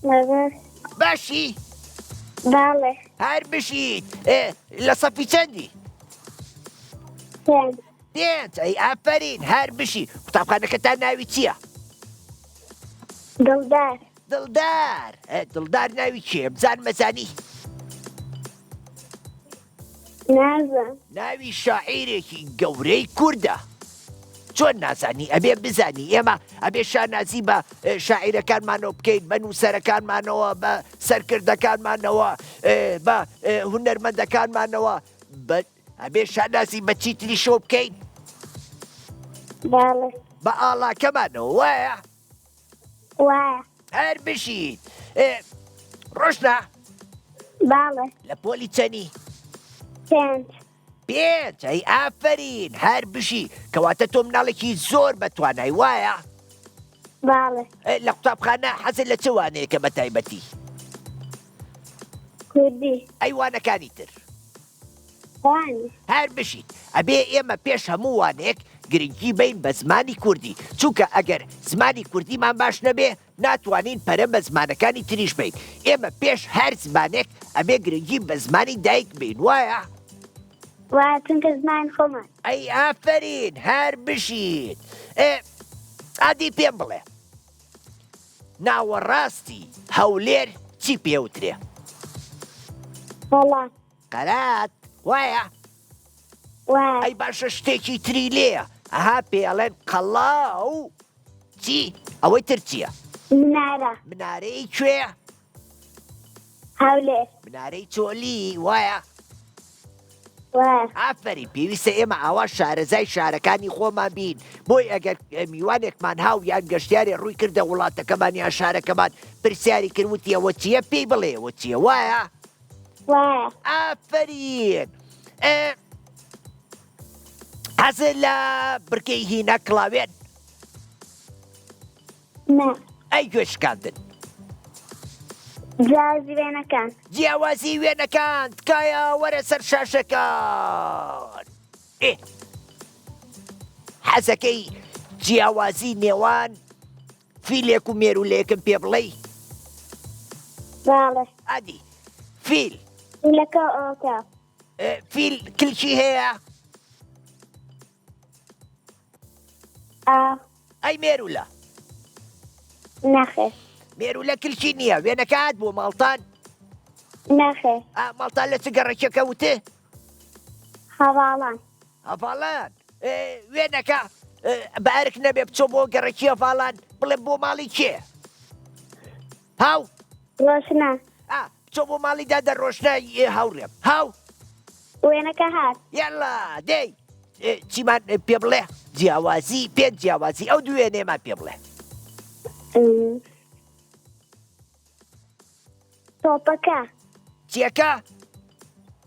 بەڵێ. باشی؟ بەڵێ. هەر بژیت. لە سەفی چەندی؟ پێنج. پێنج ئەی ئافەرین هەر بژی. قوتابخانەکەتان ناوی چییە؟ دڵدار. دڵدار دڵدار ناوی کێ بزان مەزانی؟ نازم. ناوی شاعیرێکی گەورەی کوردە چۆن نازانی ئەبێ بزانی ئێمە ئەبێ شانازی بە شاعیرەکانمانەوە بکەین بە نووسەرەکانمانەوە بە سەرکردەکانمانەوە بە هونەرمەندەکانمانەوە بە ئەبێ شانازی بە چیتریشەوە بکەین بەڵێ. بە ئاڵاکەمانەوە وایە؟ وایە. هەر بژیت. ڕۆشنا؟ بەڵێ. لە پۆلی چەنی؟ پێنج. پێنج ئەی ئافەرین هەر بژی کەواتە تۆ مناڵێکی زۆر بە توانای وایە؟ بەڵێ. لە قوتابخانە حەزت لە چ وانەیەکە بە تایبەتی؟ کوردی. ئەی وانەکانی تر؟ وانە. هەر بژیت. ئەبێ ئێمە پێش هەموو وانەیەک گرنگی بەین بە زمانی کوردی چونکە ئەگەر زمانی کوردیمان باش نەبێ. ناتوانین پەرە بە زمانەکانی تریش بەین. ئێمە پێش هەر زمانێک ئەبێ گرنگی بە زمانی دایک بەین وایە؟ وایە چونکە زمانی خۆمان. ئەی ئافەرین هەر بژیت. ئێ ئادی پێم بڵێ ناوەڕاستی هەولێر چی پێوترێ؟ قەڵات. قەلات وایە؟ وایە. ئەی باشە شتێکی تری لێیە ئەها پێ ئەڵێن قەڵا و چی ئەوەی تر چییە؟ منارە. منارەی کوێ؟ هەولێر. منارەی چۆلی وایە؟ وایە. ئافەرین پێویستە ئێمە ئاوا شارەزای شارەکانی خۆمان بین بۆی ئەگەر میوانێکمان هاو یان گەشتیارێ ڕووی کردە وڵاتەکەمان یان شارەکەمان پرسیاری کرد وتی ئەوە چییە پێی بڵێ ئەوە چییە وایە؟ وایە. ئافەرین ئێ حەزت لە برکەی هینە کڵاوێن؟ نا. ئەی گوێ شکاندن؟ جیاوازی وێنەکان. جیاوازی وێنەکان تکایە وەرە سەر شاشەکان. ئێ حەزەکەی جیاوازی نێوان فیلێک و مێروولەیەکم پێ بڵێی؟ باڵێ. ئادی فیل. فیلەکە ئەوەکە. فیل کلکی هەیە؟ ئا. ئەی مێروولە؟ نەخێر. مێروولە کلکی نییە. وێنەکە هات بۆ ماڵتان؟ نەخێر. ئا ماڵتان لە چ گەڕەکێکە وتێ؟ هەڤاڵان. هەڤاڵان وێنەکە بە ئەرک نەبێ بچۆ بۆ گەڕەکی هەڤاڵان بڵێ بۆ ماڵی کێ؟ هاو؟ ڕۆشنا. ئا بچۆ بۆ ماڵی دادە ڕۆشنا هاوڕێم. هاو؟ وێنەکە هات. یەڵا دەی چیمان پێ بڵێ جیاوازی پێ جیاوازی ئەو دوو وێنەیەمان پێ بڵێ. تۆپەکە. چیەکە؟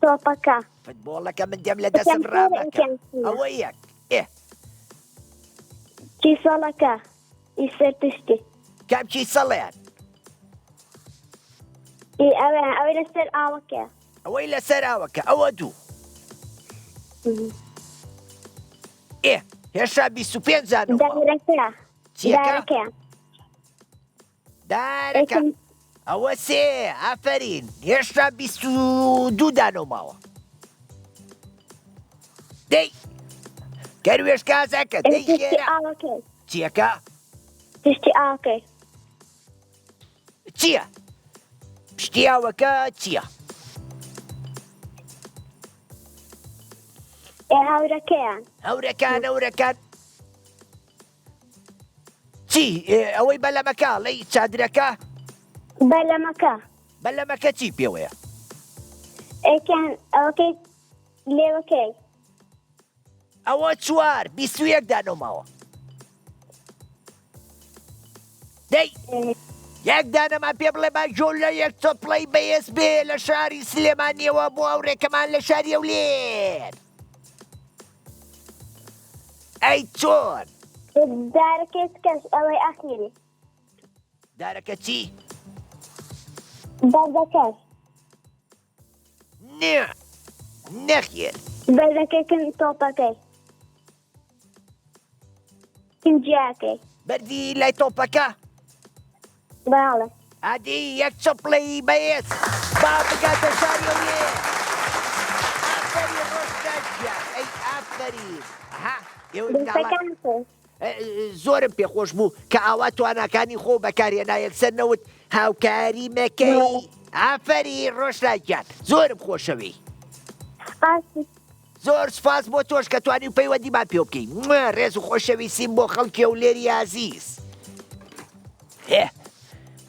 تۆپەکە. فتبۆڵەکە من دێم لە دەستم ڕامەکە. ئەوە یەک. ئێ. کیسەڵەکە ئی سەر پشتی. کام کیسەڵیان؟ ئی ئەوەیان ئەوەی لەسەر ئاوەکەیە. ئەوەی لەسەر ئاوەکە ئەوە دوو. ئێ هێشتا 25 زانم. دارەکە. چیەکە؟ دارەکە. ئەوە سێ ئافەرین هێشتا 22 دانەو ماوە. دەی کەروێشکە ئازاکە دەی خێرا. چیەکە؟ پشتی ئاوەکەی. چییە؟ پشتی ئاوەکە چییە؟ هەورەکەیان. هەورەکان هەورەکان چی ئەوەی بەلەمەکە ئەڵێی چادرەکە؟ بەلەمەکە. بەلەمەکە چی پێوەیە؟ ئێکیان ئەوەکەی لێوەکەی. ئەوە چوار 21 دانەو ماوە. دەی یەک دانەمان پێ بڵێ با جۆ لە یەک چەپڵەی بەێز بێ لە شاری سلێمانیەوە بۆ هاوڕێکەمان لە شاری هەولێر. ئەی چۆن؟ دارەکەی کەش ئەوەی ئەخیری. دارەکە چی؟ بەردەکەش. نێ نەخێر. بەردەکەی کن تۆپەکەی. کن جیاکەی. بەردی لای تۆپەکە؟ بەڵێ. ئەدی یەک چەپڵەی بەێز با بگاتە شاری هەولێر. ئافەرین ڕۆشنا گیان ئەی ئافەرین. ئەها ئێوەی مناڵان زۆرم پێخۆش بوو کە ئاوا تواناکانی خۆ بەکارهێنا یەکسەر نەوت هاوکاری مەکەی ئافەرین ڕۆشنا گیان زۆرم خۆشەوێی. زۆر سوپاس بۆ تۆش کە توانی و پەیوەندیمان پێ بکەی ڕێز و خۆشەویستیم بۆ خەڵکی هەولێری ئازیز هێ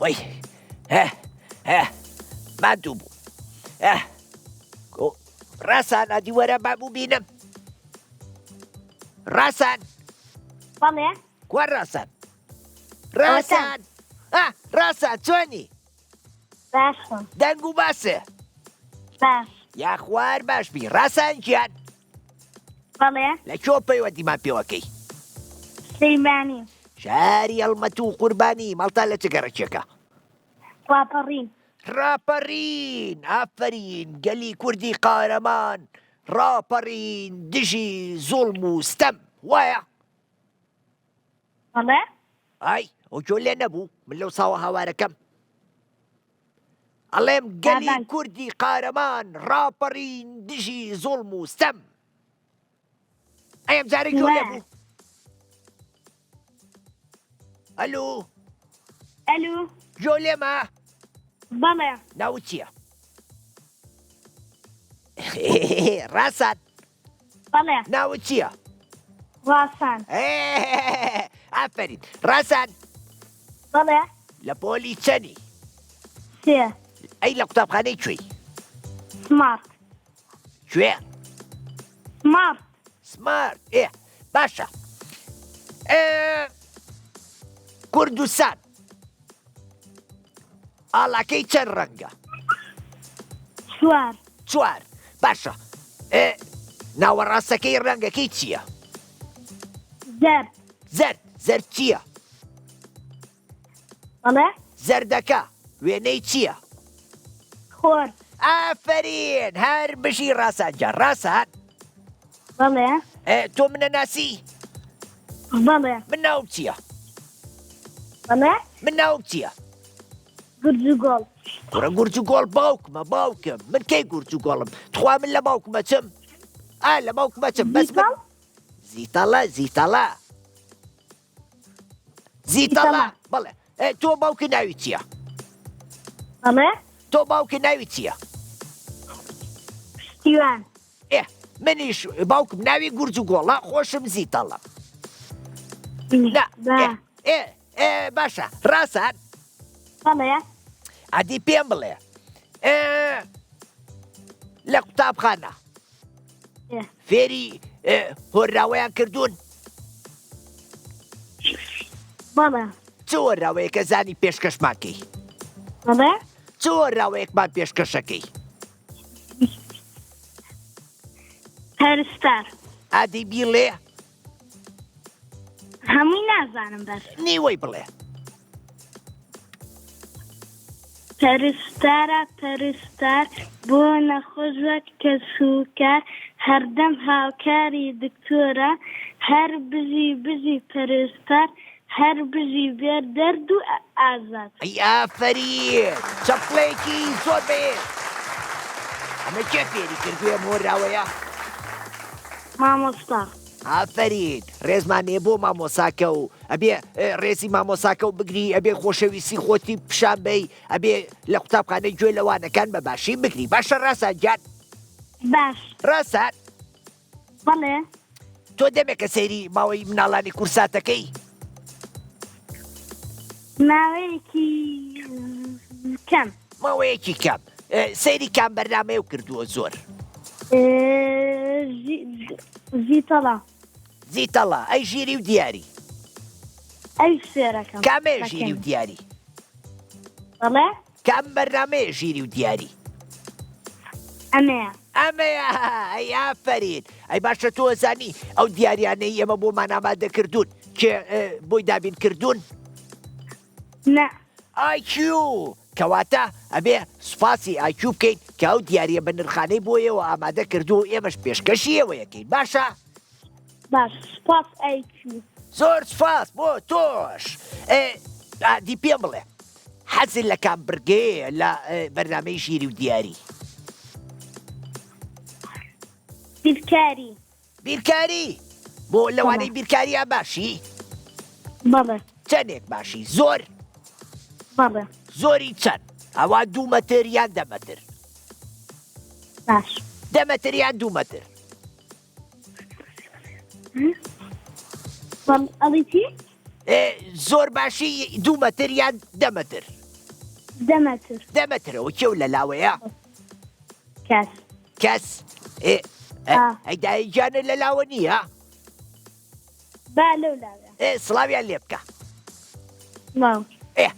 وەی هێ هێ ماندوو بوو ڕاسان ئەدی وەرە با ببینم ڕاسان بەڵێ کوا ڕاسان ڕاسان ڕاسان چۆنی باشم. دەنگ و باسێ. باش. یاخوار باش بی ڕاسان گیان. بەڵێ. لە کوێ پەیوەندیمان پێوەکەی؟ سلەیمانی. شاری هەڵمەت و قوربانی ماڵتان لە چ گەڕەکێکە؟ ڕاپەڕین. ڕاپەڕین ئافەرین گەلی کوردی قارەمان ڕاپەڕین دژی زوڵم و ستەم وایە؟ بەڵێ. ئای. ئەو گوێ لێ نەبوو من لەو ساوە هاوارەکەم ئەڵێم گەلی کوردی قارەمان ڕاپەڕین دژی زوڵم و ستەم ئەی ئەم جارە گوێ لێ بوو ئەلو ئەلو گوێ لێمە بەڵێ ناوت چییە؟ ڕاسان بەڵێ ناوت چییە؟ ڕاسان ئافرین ڕاسان بەڵێ لە پۆلی چەنی؟ سێ ئەی لە قوتابخانەی کوێی؟ سمارت کوێ؟ سمارت سمارت ئێ باشە کوردستان ئاڵاکەی چەند ڕەنگە؟ چوار. چوار باشە ناوەڕاستەکەی ڕەنگەکەی چییە؟ زەرد. زەرد زەرد چییە؟ بەڵێ؟ زەردەکە وێنەی چییە؟ خۆر. ئافەرین هەر بژی ڕاسان گیان ڕاسان. بەڵێ. تۆ منە ناسی؟ بەڵێ. من ناوم چییە؟ بەڵێ؟ من ناوم چییە؟ گورج و گۆڵ. کوڕە گورج و گۆڵ باوکمە باوکم من کەی گورج و گۆڵم تخوا من لە باوکمە چم ئا لە باوکمە چم بەس من زیتەڵە زیتەڵە زیتەڵە بەڵێ تۆ باوکە ناوی چییە؟ بەڵێ؟ تۆ باوکە ناوی چییە؟ پشتیوان. ئێ منیش باوکم ناوی گورج و گۆڵە خۆشم زیتەڵە. نا ئێ ئێ باشە ڕاسان؟ بەڵێ. ئەدی پێم بڵێ لە قوتابخانە فێری هۆنراوەیان کردوون؟ بەڵێ. چ هۆنراوەیەکە زانی پێشکەشمان کەی؟ بەڵێ. چ هۆنراوەیەکمان پێشکەشەکەی؟ پەرستار. ئادی بیڵێ. هەمووی نازانم بەس. نیوەی بڵێ. پەرستارە پەرستار بۆ نەخۆش وەک کەسوکار هەردەم هاوکاری دکتۆرە هەر بژی بژی پەرستار هەر بژی بێ دەرد و ئازار. ئەی ئافەرین چەپڵەیەکی زۆر بەهێز. ئەمە کێ فێری کردووی ئەم هۆنراوەیە؟ مامۆستا. ئافەرین ڕێزمان هەیە بۆ مامۆساکە و ئەبێ ڕێزی مامۆساکە و بگری ئەبێ خۆشەویستی خۆتی پیشان بەی ئەبێ لە قوتابخانە گوێ لە وانەکان بە باشی بگری باشە ڕاسان گیان؟ باش. ڕاسان؟ بەڵێ. تۆ دەمێکە سەیری ماوەی مناڵانی کورساتەکەی؟ ماوەیەکی کەم. ماوەیەکی کەم. سەیری کام بەرنامەیە و کردووە زۆر؟ زیتەڵە. زیتەڵە ئەی ژیری و دیاری؟ ئەی سێرەکەم. کامەیە ژیری و دیاری؟ بەڵێ؟ کام بەرنامەیە ژیری و دیاری؟ ئەمەیە. ئەمەیە ئەی ئافەرین ئەی باشە تۆ زانی ئەو دیاریانەی ئێمە بۆمان ئامادە کردوون کێ بۆی دابین کردوون؟ نا. ئایکیو کەواتە ئەبێ سوپاسی ئایکیو بکەین کە ئەو دیاریە بە نرخانەی بۆ ئێوە ئامادە کردووە و ئێمەش پێشکەشی ئێوەیەکەین باشە؟ باش سوپاس ئایکیو. زۆر سوپاس بۆ تۆش. دی پێم بڵێ حەزت لە کام بڕگەیە لە بەرنامەی ژیری و دیاری؟ بیرکاری. بیرکاری؟ بۆ لەوانەی بیرکاریا باشی؟ بەڵێ. چەندێک باشی؟ زۆر؟ بەڵێ. زۆری چەند؟ ئەوە دوو مەتر یان دە مەتر؟ باش. دە مەتر یان دوو مەتر؟ ئەڵی چی؟ زۆر باشی دوو مەتر یان دە مەتر؟ دە مەتر. دە مەترەوە کێو لە لاوەیە؟ کەس. کەس؟ ئەی دایە گیانە لە لاوە نییە؟ با لەو لاوە. ئێ سڵاویان لێ بکە. ئێ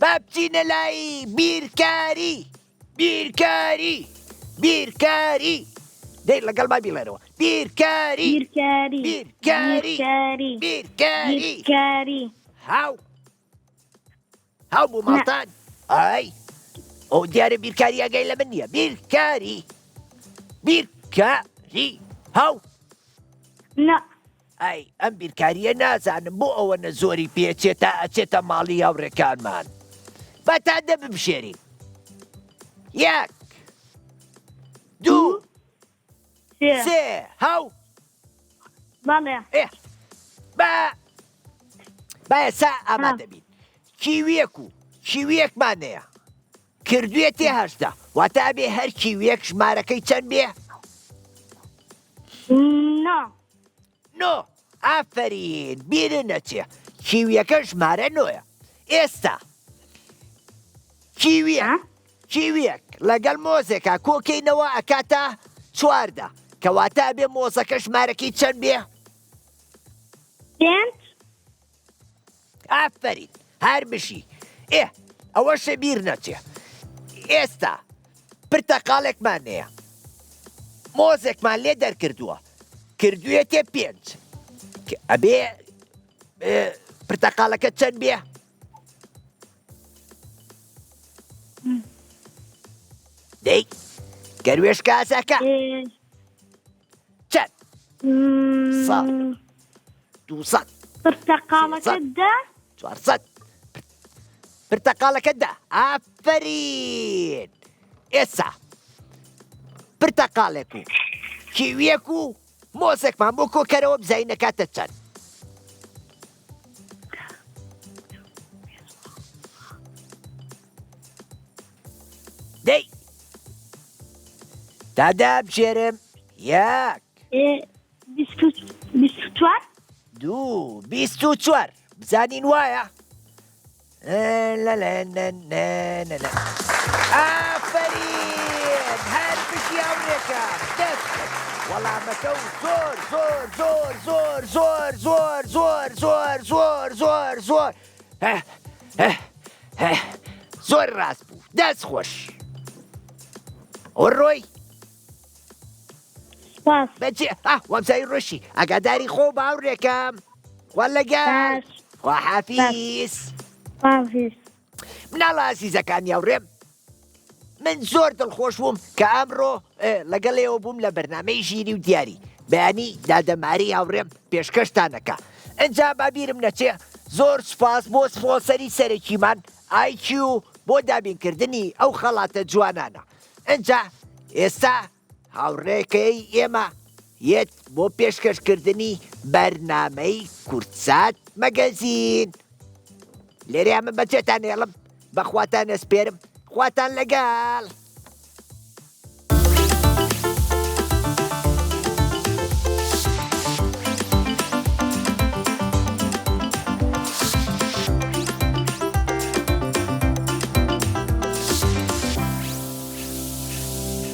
با بچینە لای بیرکاری. بیرکاری بیرکاری دەی لەگەڵ ما بیڵێنەوە بیرکاری بیرکاری بیرکاری بیرکاری بیرکاری هاو هاو بۆ ماڵتان ئای ئەو دیارە بیرکاری ئەگەی لە من نییە بیرکاری بیرکاری هاو نا. ئای ئەم بیرکارییە نازانم بۆ ئەوەنە زۆری پێچێ تا ئەچێتە ماڵی هاوڕێکانمان. با تا دە ببژێرین. یەک، دوو، سێ. سێ، هەو. بەڵێ. ئێ با با ئێستا ئامادە بین. کیویەک و کیویەکمان هەیە. کردویەتێ 18 واتە ئەبێ هەر کیویەک ژمارەکەی چەند بێ؟ نۆ. نۆ ئافەرین بیرت نەچێ کیویەکە ژمارە نۆیە ئێستا کیویەک کیویەک لەگەڵ مۆزێکا کۆکەینەوە ئەکاتە 14 کەواتە ئەبێ مۆزەکە ژمارەکەی چەند بێ؟ پێنج. ئافەرین هەر بژی ئێ ئەوەشە بیر نەچێ ئێستا پرتەقاڵێکمان هەیە مۆزێکمان لێ دەرکردووە کردوێتێ پێنج ئەبێ پرتەقاڵەکە چەند بێ؟ دەی گەروێشکە ئازاکە چەند سا دووسەد پرتەقاڵەکە دە 400 پرتەقاڵەکە دە ئافەرین ئێستا پرتەقاڵێک و کیویەک و مۆزێکمان بۆ کۆکەرەوە بزانین ئەکاتە چەند. دەی تا دابژێرم یەک 24 دوو 24 بزانین وایە ئافەرین هەر بژی هاوڕێکەم دەست خۆش وەڵامەکە و زۆر زۆر زۆر زۆر زۆر زۆر زۆر زۆر زۆر زۆر زۆر زۆر ڕاست بوو دەست خۆش ڕۆی سپاس بەجێ ئا وامزانی ڕۆشی ئاگاداری خۆ باوڕێکەم خوا لەگەڵ باش خوا حافیز حافیز مناڵە ئازیزەکانی هاوڕێم من زۆر دڵخۆش بووم کە ئەمڕۆ لەگەڵ ئێوە بووم لە بەرنامەی ژیری و دیاری بەیانی دادەماری هاوڕێم پێشکەشتانەکە ئەجا با بیرم نەچێ زۆر سوپاس بۆ سپۆنسەری سەرەکیمان ئایکیو بۆ دابینکردنی ئەو خەڵاتە جوانانە ئەجا ئێستا هاوڕێکەی ئێمە یەت بۆ پێشکەشکردنی بەرنامەی کوردسات مەگەزین. لێرەیا من بەجێتان هێڵم، بە خواتان ئەسپێرم، خواتان لەگەڵ.